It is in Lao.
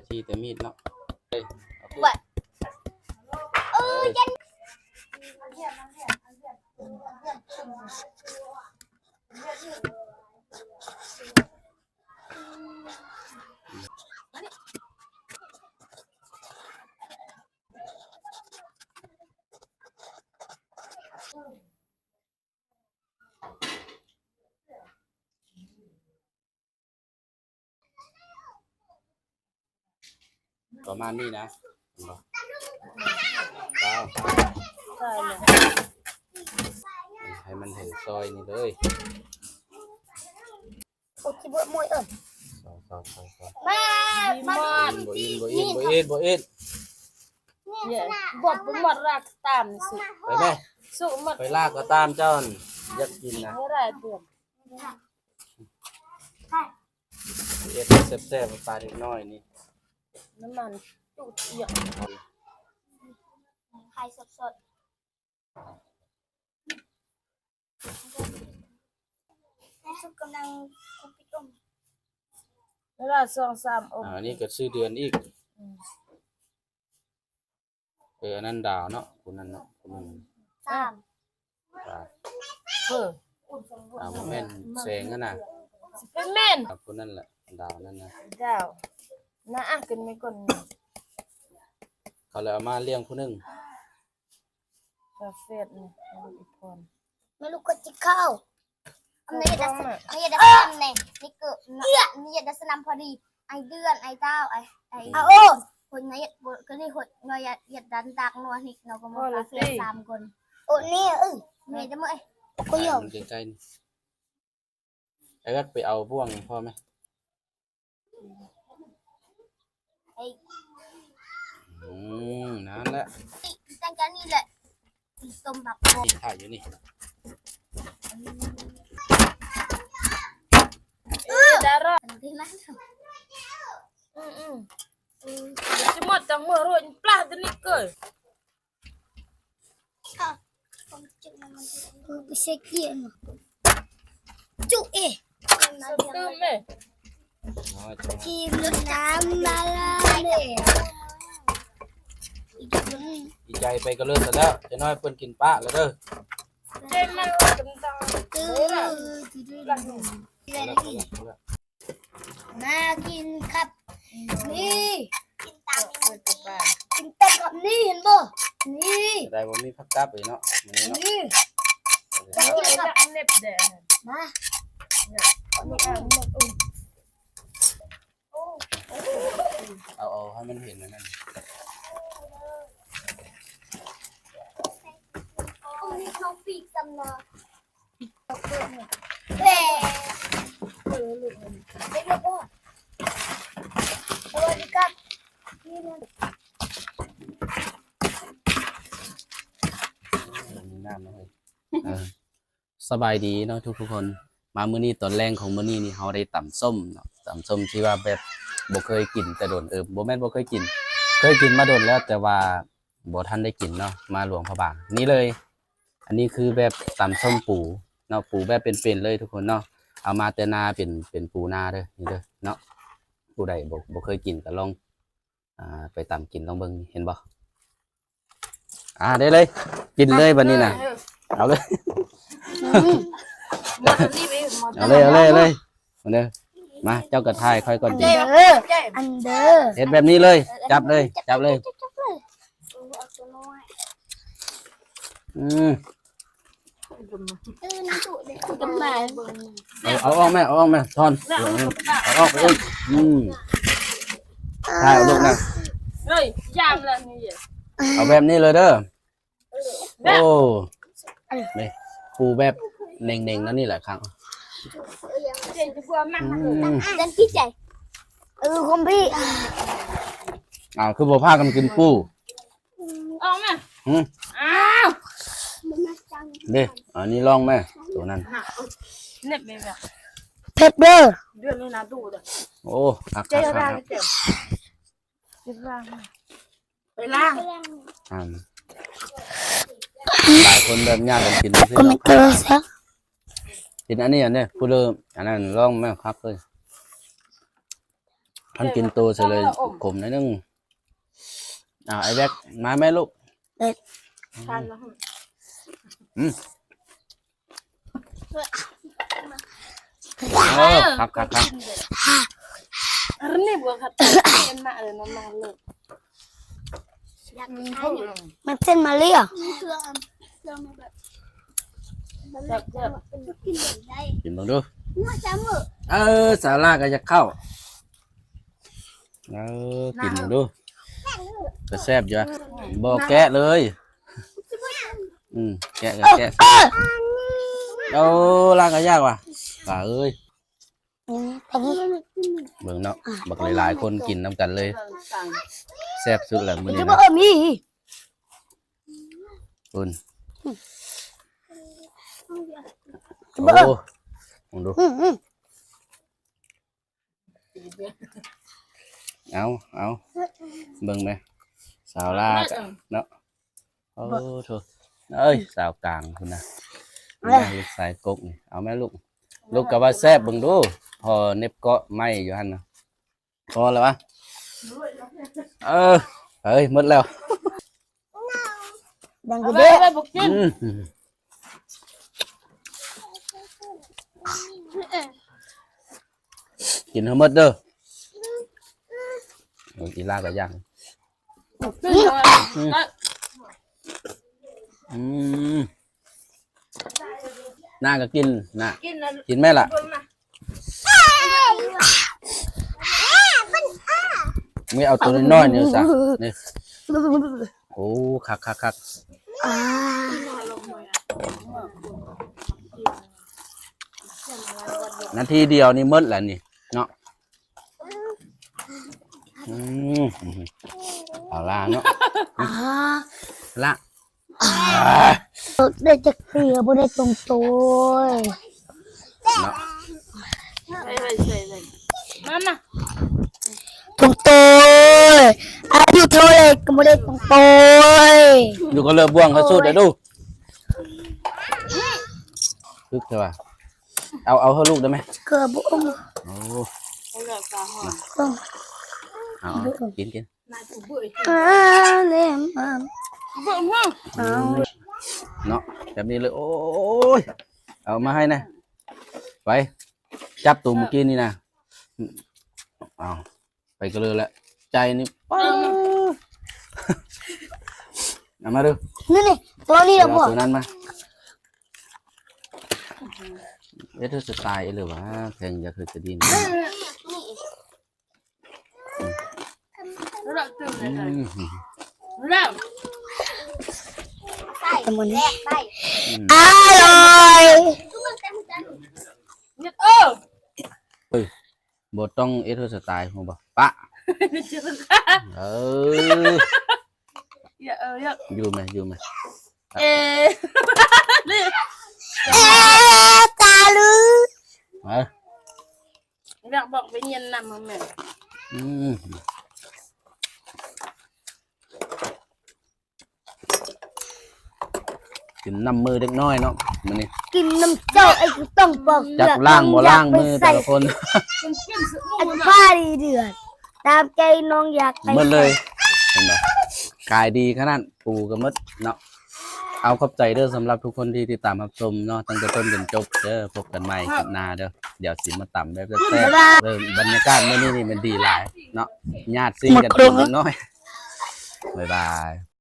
ທີ່ແຕ່ມີດເນາະ. ເອີຍ ເອົາຂຶ້ນ ເອີຍ ເຢັນ. ປະມານນີ້ນະ ເຫັນບໍ່? ວ້າວ ໃສ່ເລີຍ ໃຫ້ມັນເຫັນຊອຍນີ້ເລີຍ. ໂອເຄ ບໍ່ໝົດເອີຍ ຊອຍ ຊອຍ ຊອຍ ຊອຍ. ມາ ມາ ບໍ່ອິນ ບໍ່ອິນ ບໍ່ອິນ ບໍ່ອິນ. ເຍ ບໍ່ ບໍ່ໝົດລາກຕາມສຸ ໄປແມ່ ສຸໝົດ ໄປລາກກໍຕາມເຈົ້າຫັ້ນ ຢາກກິນນະ ບໍ່ໄດ້ເດືອນ. ເຮັດແຊບໆ ປາເດັກນ້ອຍນີ້ ນ້ຳມັນຈຸດອຽກ ໄຂ່ສົດໆ ໃນຊຸກກຳລັງ ເວລາສອງສາມອົບ. ອ່າ ອັນນີ້ກໍຊື່ເດືອນອີກ. ອືມ. ເອີ ອັນນັ້ນດາວເນາະ ຄົນນັ້ນເນາະ ຄົນນັ້ນ ສາມ ດາວ ເອີ ອ່າ ບໍ່ແມ່ນແສງຫັ້ນນະ ຊິເປັນແມ່ນ ອ່າ ຄົນນັ້ນແຫຼະ ດາວນັ້ນນະ ດາວນະ ອ່ະ ຂຶ້ນໄປກ່ອນ ເຂົາເລີຍເອົາມາລ້ຽງຜູ້ໜຶ່ງ ກາເຟດນີ້ ລູກອີພອນ ແມ່ລູກກໍຈິເຂົ້າ ອັນນີ້ດາສະ ອັນນີ້ດາສະນຳແນ່ ນີ້ເກີດ ນີ້ດາສະນຳພໍດີ ໄອເດືອນ ໄອດາວ ໄອ ໄອ ໂອ້ ຄົນໃນເຮັດບໍ່ ກໍນີ້ຄົນນ້ອຍເຮັດດັນດາກນົວເຮັດເນາະ ກໍມາຝາກເພື່ອນສາມຄົນ. ໂອ້ ນີ້ ເອີ ແມ່ຈະເມື່ອຍ ກໍຢອກ ໃກ້ໆ ໄອແວັດໄປເອົາບ່ວງພໍແມ. ອືມ ນັ້ນແຫຼະ ຕັ້ງແຕ່ນີ້ແຫຼະ ຕົ້ມບັກ ຖ່າຍຢູ່ນີ້ ເອີ ດາຣາ ອືມໆ ອືມ ຊິໝົດຈັງມື້ໂລດ ປາດນີ້ເກີຍ. ເອີ ໄປໃສ່ເກຍເນາະ ຈຸເອ ຕື່ມເດ້ ທີມລົດນ້ຳມາລາເດ້ ດີໃຈໄປກໍເລີຍຊະແລ້ວ ຈັກໜ້ອຍເພິ່ນກິນປະແລ້ວເດີ ເຈັບມັນກຳຕາ ມາກິນຄັບ ນີ້ ກິນຕາມນີ້ ກິນຕາມນີ້ ເຫັນບໍ່? ນີ້ ໄດ້ບໍ່ມີຜັກກັບເລີຍເນາະ ມື້ນີ້ເນາະ ນີ້ ມາ ເອົາ ເອົາໃຫ້ມັນເຫັນອັນນັ້ນ ມີນ້ອງປີກຊຳນະ. ສະບາຍດີເນາະທຸກໆຄົນ ມາມື້ນີ້ຕອນແລງຂອງມື້ນີ້ນີ້ ເຮົາໄດ້ຕຳສົ້ມເນາະ ຕຳສົ້ມທີ່ວ່າແບບບໍ່ເຄີຍກິນແຕ່ດົນ ເອີ ບໍ່ແມ່ນບໍ່ເຄີຍກິນ ເຄີຍກິນມາດົນແລ້ວ ແຕ່ວ່າ ບໍ່ທັນໄດ້ກິນເນາະ ມາຫຼວງພະບາງນີ້ເລີຍ ອັນນີ້ຄືແບບຕຳສົ້ມປູເນາະ ປູແບບເປັນໆເລີຍທຸກຄົນເນາະ ເອົາມາແຕ່ນາ ເປັນ ເປັນປູນາເດີ ນີ້ເດີເນາະ ຜູ້ໃດບໍ່ ບໍ່ເຄີຍກິນກໍລອງ ອ່າ ໄປຕຳກິນລອງເບິ່ງ ເຫັນບໍ່ ອ່າ ໄດ້ເລີຍ ກິນເລີຍບັດນີ້ນະ ເອົາເລີຍ ເອົາເລີຍ ເອົາເລີຍ ເອົາເລີຍ. ມາເດີ ມາ ເຈົ້າກໍຖ່າຍຂ້ອຍກ່ອນຕິ ອັນເດີ ອັນເດີ ເຮັດແບບນີ້ເລີຍ ຈັບເລີຍ ຈັບເລີຍ ອືມ ເອີ ເອົາ ເອົາອອກແມ່ ເອົາອອກແມ່ ທອນ ເອົາອອກໄປເອີ້ນ ອືມ ຖ່າຍເອົາລູກນະ ເຮີ້ຍ ຢາມລະນີ້ ເອົາແບບນີ້ເລີຍເດີ. ໂອ້ ນີ້ ປູແບບເໜັງໆ ນັ້ນນີ້ແຫຼະຄັບ ອືມ ເອີ ຄອມພີ ອ້າວ ຄືບໍ່ພາກັນກິນປູ ອອກມາ ຫື ອ້າວ ເດ້ ອັນນີ້ລອງແມ່ ໂຕນັ້ນ ເນັບແມ່ ເຜັດເດີ ເດືອນນີ້ນະດູເດີ ໂອ້ ຄັກໆ ເຈັບ ເຈັບ ໄປລ້າງ ອ່າ ຫຼາຍຄົນແບບຍາກກັນກິນ ກິນອັນນີ້ ອັນນີ້ ຜູ້ເລີ ອັນນັ້ນລອງແມ່ ຄັກເລີຍ ຄັນກິນໂຕເສຍເລີຍ ເອີ ຂົມໜ້ອຍໜຶ່ງ. ອ້າວ ໄອ້ແບັກ ມາແມ່ລູກ. ເອີ ອືມ ເອີ ຄັກໆໆ. ອັນນີ້ບໍ່ຄັກ ເປັນມາເລີຍ ມາເລີຍ. ມັນເສັ້ນມາເລີຍ. ກິນເບິ່ງດູ. ເອີ ສາວລາວກໍຢາກເຂົ້າ. ເອີ ກິນເບິ່ງດູ ກໍແຊບຢູ່. ບໍ່ແກະເລີຍ. ອືມ ແກະກໍແກະ. ເອີ ໂອ້ ລາວກໍຢາກວ່າ ປາເອີຍ. ອືມ ເບິ່ງເນາະ ບັກຫຼາຍໆຄົນກິນນຳກັນເລີຍ. ແຊບສຸດແລ້ວມື້ນີ້ນະ. ພຸ້ນ ໂອ້ ເບິ່ງດູ. ອືມ ເອົາ ເອົາ ເບິ່ງແມະ ສາວລາວກະເນາະ. ໂອ້ໂທ້ ເອີຍ ສາວກາງພຸ້ນນະ. ເອີ ລູກຊາຍກົກນີ້ ເອົາແມ່ລູກ. ລູກກໍວ່າແຊບ ເບິ່ງດູ ພໍເນັບເກາະໄມ້ຢູ່ຫັ້ນນະ. ພໍແລ້ວວະ. ເອີ ເອີຍ ໝົດແລ້ວ. ດັງກະເດະ. ອືມ ກິນໃຫ້ໝົດເດີ. ເອີ ອີ່ຫຼ້າກໍຢ່າງ. ອືມ ອືມ ນ້າກໍກິນ ນ້າ ກິນແມ່ລະ. ມີເອົາໂຕນ້ອຍໆນີ້ຊະ ນີ້. ໂອ້ ຄັກໆໆ. ນາທີດຽວນີ້ໝົດແລ້ວນີ້ເນາະ. ອືມ ເອົາລະເນາະ. ອາ ລະ ໄດ້ຈັກເທື່ອ ບໍ່ໄດ້ຕົງໂຕຍເນາະ. ມາ ມາ ຕົງໂຕຍ ອາຍຸເທົ່າໃດກໍບໍ່ໄດ້ຕົງໂຕຍ. ຢູ່ກໍເລີບບ່ວງເຂົາສູດເດີລູກ. ຄຶກແທ້ວ່າ. ເອົາ ເອົາໃຫ້ລູກໄດ້ໄໝ? ເກືອບບໍ່ອມ. ໂອ້ ເອົາ ກິນ ກິນ. ອ່າ ເລັມ ອ່າ ເນາະ ແບບນີ້ເລີຍ. ໂອ້ຍ ເອົາມາໃຫ້ແດ່. ໄປ ຈັບໂຕມື້ກີ້ນີ້ນະ. ເອົາ ໄປກັນເລີຍແຫຼະ ໃຈນີ້. ເອົາມາດູ ນີ້ ນີ້ ໂຕນີ້ລະບໍ່ ໂຕນັ້ນມາ. ເຮັດສະໄຕເລີຍວ່າ ແພງຢາກເຮັດກະດິນ. ອືມ ອະລ່ອຍ. ເອີ ບໍ່ຕ້ອງເອັດເທິລສະຕາຍ ຮູ້ບໍ່? ປະ ເອີ ຢູ່ແມະ ຢູ່ແມະ. ເອ ເອ ຕາລື ເອີ ຢາກບອກໄປຮຽນນຳແມ່. ອືມ ກິນນ້ຳມືເດັກນ້ອຍເນາະ ມື້ນີ້ ກິນນ້ຳເຈົ້າ ໄອ້ຄືຕ້ອງປອກເປືອກ ຈັກລ້າງບໍ່ລ້າງມືແຕ່ລະຄົນ ອັນຜ້າດີເດືອດ ຕາມໃຈນ້ອງຢາກໄປໝົດເລີຍ ເຫັນບໍ່? ກາຍດີຂະໜາດ ປູກະໝົດເນາະ. ເອົາ ຂອບໃຈເດີ ສຳລັບທຸກຄົນທີ່ຕິດຕາມຮັບຊົມເນາະ ຕັ້ງແຕ່ຕົ້ນຈົນຈົບເດີ. ພົບກັນໃໝ່ຄລິບໜ້າເດີ ດຽວຊິມາຕຳແບບແຊບໆເດີ. ບັນຍາກາດມື້ນີ້ນີ້ມັນດີຫຼາຍເນາະ ຍາດຊິງກັນກິນເດັກນ້ອຍ. ບາຍບາຍ.